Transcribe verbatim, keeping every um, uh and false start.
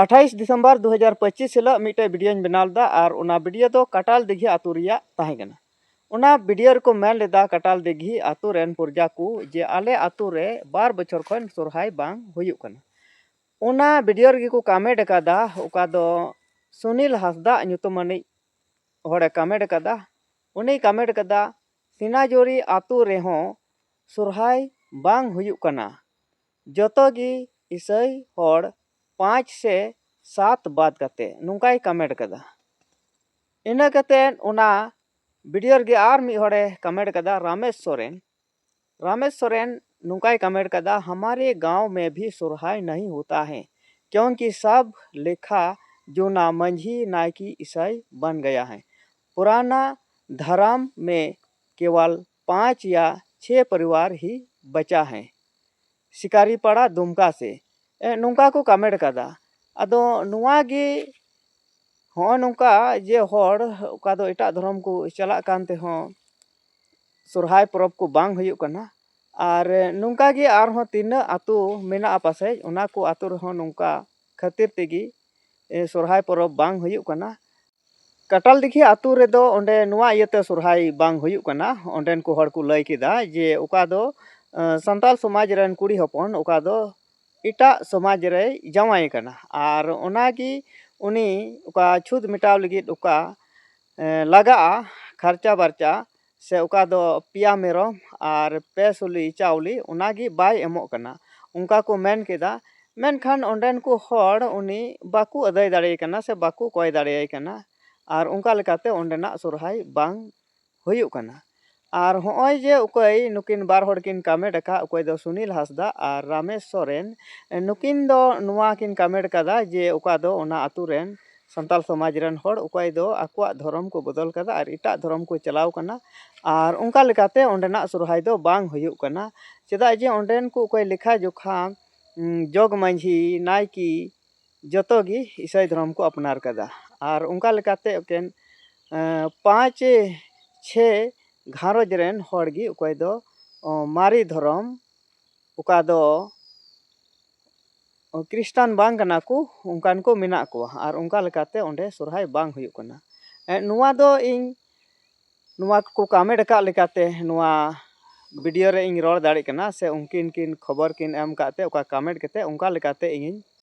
ᱟᱴᱷᱟᱭᱤᱥ December ᱫᱩ ᱦᱟᱡᱟᱨ ᱯᱚᱸᱪᱤᱥ ᱦᱤᱞᱳᱜ ᱢᱤᱫᱴᱮᱡ ᱵᱷᱤᱰᱤᱭᱳᱧ ᱵᱮᱱᱟᱣ ᱞᱮᱫᱟ, ᱟᱨ ᱚᱱᱟ ᱵᱷᱤᱰᱤᱭᱳ ᱫᱚ ᱠᱟᱴᱟᱞ ᱫᱤᱜᱷᱤ ᱟᱹᱛᱩ ᱨᱮᱭᱟᱜ ᱛᱟᱦᱮᱸ ᱠᱟᱱᱟ᱾ ᱚᱱᱟ ᱵᱷᱤᱰᱤᱭᱳ ᱨᱮᱠᱚ ᱢᱮᱱ ᱞᱮᱫᱟ ᱠᱟᱴᱟᱞ ᱫᱤᱜᱷᱤ ᱟᱹᱛᱩ ᱨᱮᱱ ᱯᱨᱚᱡᱟ ᱠᱚ ᱡᱮ ᱟᱞᱮ ᱟᱹᱛᱩ ᱨᱮ ᱵᱟᱨ ᱵᱚᱪᱷᱚᱨ ᱠᱷᱚᱱ ᱥᱚᱨᱦᱟᱭ ᱵᱟᱝ ᱦᱩᱭᱩᱜ ᱠᱟᱱᱟ᱾ ᱚᱱᱟ ᱵᱷᱤᱰᱤᱭᱳ ᱨᱮᱜᱮ ᱠᱚ ᱠᱚᱢᱮᱱᱴ ᱟᱠᱟᱫᱟ, ᱚᱠᱟ ᱫᱚ ᱥᱩᱱᱤᱞ ᱦᱟᱸᱥᱫᱟ ᱧᱩᱛᱩᱢᱟᱱᱤᱡ ᱦᱚᱲᱮ ᱠᱚᱢᱮᱱᱴ ᱟᱠᱟᱫᱟ᱾ ᱩᱱᱤᱭ ᱠᱚᱢᱮᱱᱴ ᱟᱠᱟᱫᱟ, ᱥᱤᱱᱟᱡᱳᱨᱤ ᱟᱹᱛᱩ ᱨᱮᱦᱚᱸ ᱥᱚᱨᱦᱟᱭ ᱵᱟᱝ ᱦᱩᱭᱩᱜ ᱠᱟᱱᱟ, ᱡᱚᱛᱚ ᱜᱮ ᱤᱥᱟᱹᱭ ᱦᱚᱲ ᱯᱟᱸᱪ ᱥᱮ ᱥᱟᱛ ᱵᱟᱫ ᱠᱟᱛᱮ, ᱱᱚᱝᱠᱟᱭ ᱠᱚᱢᱮᱱᱴ ᱟᱠᱟᱫᱟ᱾ ᱤᱱᱟᱹ ᱠᱟᱛᱮ ᱚᱱᱟ ᱵᱷᱤᱰᱤᱭᱳ ᱨᱮᱜᱮ ᱟᱨ ᱢᱤᱫ ᱦᱚᱲᱮ ᱠᱚᱢᱮᱱᱴ ᱟᱠᱟᱫᱟ, ᱨᱟᱢᱮᱥ ᱥᱚᱨᱮᱱ᱾ ᱨᱟᱢᱮᱥ ᱥᱚᱨᱮᱱ ᱱᱚᱝᱠᱟᱭ ᱠᱚᱢᱮᱱᱴ ᱟᱠᱟᱫᱟ, ᱦᱟᱢᱟᱨᱮ ᱜᱟᱸᱣ ᱢᱮ ᱵᱷᱤ ᱥᱚᱨᱦᱟᱭ ᱱᱟᱦᱤ ᱦᱳᱛᱟ ᱦᱮ, ᱠᱭᱚᱝᱠᱤ ᱥᱟᱵ ᱞᱮᱠᱷᱟ ᱡᱩᱱᱟ ᱢᱟᱹᱡᱷᱤ ᱱᱟᱭᱠᱤ ᱤᱥᱟᱭ ᱵᱟᱱ ᱜᱟᱭᱟ ᱦᱮ᱾ ᱯᱩᱨᱟᱱᱟ ᱫᱷᱟᱨᱟᱢ ᱢᱮ ᱠᱮᱣᱟᱞ ᱯᱟᱸᱪ ᱭᱟ ᱪᱷᱮ ᱯᱚᱨᱤᱣᱟᱨ ᱦᱤ ᱵᱟᱪᱟ ᱦᱮ᱾ ᱥᱤᱠᱟᱨᱤ ᱯᱟᱲᱟ ᱫᱩᱢᱠᱟ ᱥᱮ, ᱮ, ᱱᱚᱝᱠᱟ ᱠᱚ ᱠᱚᱢᱮᱱᱴ ᱟᱠᱟᱫᱟ᱾ ᱟᱫᱚ ᱱᱚᱣᱟ ᱜᱮ ᱦᱚᱸᱜᱼᱚ ᱱᱚᱝᱠᱟ ᱡᱮ ᱦᱚᱲ ᱚᱠᱟ ᱫᱚ ᱮᱴᱟᱜ ᱫᱷᱚᱨᱚᱢ ᱠᱚ ᱪᱟᱞᱟᱜ ᱠᱟᱱ ᱛᱮᱦᱚᱸ ᱥᱚᱨᱦᱟᱭ ᱯᱚᱨᱚᱵᱽ ᱠᱚ ᱵᱟᱝ ᱦᱩᱭᱩᱜ ᱠᱟᱱᱟ᱾ ᱟᱨ ᱱᱚᱝᱠᱟ ᱜᱮ ᱟᱨᱦᱚᱸ ᱛᱤᱱᱟᱹᱜ ᱟᱹᱛᱩ ᱢᱮᱱᱟᱜᱼᱟ ᱯᱟᱥᱮᱡ, ᱚᱱᱟ ᱠᱚ ᱟᱹᱛᱩ ᱨᱮᱦᱚᱸ ᱱᱚᱝᱠᱟ ᱠᱷᱟᱹᱛᱤᱨ ᱛᱮᱜᱮ, ᱮ, ᱥᱚᱨᱦᱟᱭ ᱯᱚᱨᱚᱵᱽ ᱵᱟᱝ ᱦᱩᱭᱩᱜ ᱠᱟᱱᱟ᱾ ᱠᱟᱴᱟᱞ ᱫᱤᱜᱷᱤ ᱟᱹᱛᱩ ᱨᱮᱫᱚ ᱚᱸᱰᱮ ᱱᱚᱣᱟ ᱤᱭᱟᱹᱛᱮ ᱥᱚᱨᱦᱟᱭ ᱵᱟᱝ ᱦᱩᱭᱩᱜ ᱠᱟᱱᱟ, ᱚᱸᱰᱮᱱ ᱠᱚ ᱦᱚᱲ ᱠᱚ ᱞᱟᱹᱭ ᱠᱮᱫᱟ ᱡᱮ ᱚᱠᱟ ᱫᱚ, ᱮ, ᱥᱟᱱᱛᱟᱲ ᱥᱚᱢᱟᱡᱽ ᱨᱮᱱ ᱠᱩᱲᱤ ᱦᱚᱯᱚᱱ ᱚᱠᱟ ᱫᱚ ᱮᱴᱟᱜ ᱥᱚᱢᱟᱡᱽ ᱨᱮᱭ ᱡᱟᱶᱟᱭ ᱠᱟᱱᱟ, ᱟᱨ ᱚᱱᱟᱜᱮ ᱩᱱᱤ ᱚᱠᱟ ᱪᱷᱩᱛ ᱢᱮᱴᱟᱣ ᱞᱟᱹᱜᱤᱫ ᱚᱠᱟ, ᱮ, ᱞᱟᱜᱟᱜᱼᱟ ᱠᱷᱟᱨᱪᱟ ᱵᱟᱨᱪᱟ, ᱥᱮ ᱚᱠᱟ ᱫᱚ ᱯᱮᱭᱟ ᱢᱮᱨᱚᱢ ᱟᱨ ᱯᱮ ᱥᱩᱞᱤ ᱪᱟᱣᱞᱮ, ᱚᱱᱟᱜᱮ ᱵᱟᱭ ᱮᱢᱚᱜ ᱠᱟᱱᱟ, ᱚᱱᱠᱟ ᱠᱚ ᱢᱮᱱ ᱠᱮᱫᱟ᱾ ᱢᱮᱱᱠᱷᱟᱱ ᱚᱸᱰᱮᱱ ᱠᱚ ᱦᱚᱲ ᱩᱱᱤ ᱵᱟᱠᱚ ᱟᱹᱫᱟᱹᱭ ᱫᱟᱲᱮᱭᱟᱭ ᱠᱟᱱᱟ ᱥᱮ ᱵᱟᱠᱚ ᱠᱚᱭ ᱫᱟᱲᱮᱭᱟᱭ ᱠᱟᱱᱟ, ᱟᱨ ᱚᱱᱠᱟ ᱞᱮᱠᱟᱛᱮ ᱚᱸᱰᱮᱱᱟᱜ ᱥᱚᱨᱦᱟᱭ ᱵᱟᱝ ᱦᱩᱭᱩᱜ ᱠᱟᱱᱟ᱾ ᱟᱨ ᱦᱚᱸᱜᱼᱚᱭ ᱡᱮ ᱚᱠᱚᱭ ᱱᱩᱠᱤᱱ ᱵᱟᱨ ᱦᱚᱲ ᱠᱤᱱ ᱠᱚᱢᱮᱱᱴ ᱟᱠᱟᱫ, ᱚᱠᱚᱭ ᱫᱚ ᱥᱩᱱᱤᱞ ᱦᱟᱸᱥᱫᱟ ᱟᱨ ᱨᱟᱢᱮᱥ ᱥᱚᱨᱮᱱ, ᱱᱩᱠᱤᱱ ᱫᱚ ᱱᱚᱣᱟ ᱠᱤᱱ ᱠᱚᱢᱮᱱᱴ ᱠᱟᱫᱟ ᱡᱮ ᱚᱠᱟ ᱫᱚ ᱚᱱᱟ ᱟᱹᱛᱩ ᱨᱮᱱ ᱥᱟᱱᱛᱟᱲ ᱥᱚᱢᱟᱡᱽ ᱨᱮᱱ ᱦᱚᱲ ᱚᱠᱚᱭ ᱫᱚ ᱟᱠᱚᱣᱟᱜ ᱫᱷᱚᱨᱚᱢ ᱠᱚ ᱵᱚᱫᱚᱞ ᱠᱟᱫᱟ ᱟᱨ ᱮᱴᱟᱜ ᱫᱷᱚᱨᱚᱢ ᱠᱚ ᱪᱟᱞᱟᱣ ᱠᱟᱱᱟ, ᱟᱨ ᱚᱱᱠᱟ ᱞᱮᱠᱟᱛᱮ ᱚᱸᱰᱮᱱᱟᱜ ᱥᱚᱨᱦᱟᱭ ᱫᱚ ᱵᱟᱝ ᱦᱩᱭᱩᱜ ᱠᱟᱱᱟ᱾ ᱪᱮᱫᱟᱜ ᱡᱮ ᱚᱸᱰᱮᱱ ᱠᱚ ᱚᱠᱚᱭ ᱞᱮᱠᱷᱟ ᱡᱚᱠᱷᱟ, ᱩᱸ, ᱡᱚᱜᱽ ᱢᱟᱹᱡᱷᱤ, ᱱᱟᱭᱠᱮ, ᱡᱚᱛᱚ ᱜᱮ ᱤᱥᱟᱹᱭ ᱫᱷᱚᱨᱚᱢ ᱠᱚ ᱟᱯᱱᱟᱨ ᱠᱟᱫᱟ᱾ ᱟᱨ ᱚᱱᱠᱟ ᱞᱮᱠᱟᱛᱮ ᱮᱠᱮᱱ, ᱮᱸ, ᱯᱟᱸᱪ ᱪᱷᱮ ᱜᱷᱟᱨᱚᱸᱡᱽ ᱨᱮᱱ ᱦᱚᱲ ᱜᱮ ᱚᱠᱚᱭ ᱫᱚ, ᱚ, ᱢᱟᱨᱮ ᱫᱷᱚᱨᱚᱢ, ᱚᱠᱟ ᱫᱚ ᱠᱷᱨᱤᱥᱴᱟᱱ ᱵᱟᱝ ᱠᱟᱱᱟ ᱠᱚ, ᱚᱱᱠᱟᱱ ᱠᱚ ᱢᱮᱱᱟᱜ ᱠᱚᱣᱟ, ᱟᱨ ᱚᱱᱠᱟ ᱞᱮᱠᱟᱛᱮ ᱚᱸᱰᱮ ᱥᱚᱨᱦᱟᱭ ᱵᱟᱝ ᱦᱩᱭᱩᱜ ᱠᱟᱱᱟ᱾ ᱮ, ᱱᱚᱣᱟ ᱫᱚ ᱤᱧ, ᱱᱚᱣᱟ ᱠᱚᱠᱚ ᱠᱟᱢᱮᱱᱴ ᱟᱠᱟᱫ ᱞᱮᱠᱟᱛᱮ, ᱱᱚᱣᱟ ᱵᱷᱤᱰᱤᱭᱳ ᱨᱮ ᱤᱧ ᱨᱚᱲ ᱫᱟᱲᱮᱭᱟᱜ ᱠᱟᱱᱟ, ᱥᱮ ᱩᱱᱠᱤᱱ ᱠᱤᱱ ᱠᱷᱚᱵᱚᱨ ᱠᱤᱱ ᱮᱢ ᱟᱠᱟᱫ ᱛᱮ, ᱚᱠᱟ ᱠᱟᱢᱮᱱᱴ ᱠᱟᱛᱮ, ᱚᱱᱠᱟ ᱞᱮᱠᱟᱛᱮ ᱤᱧᱤᱧ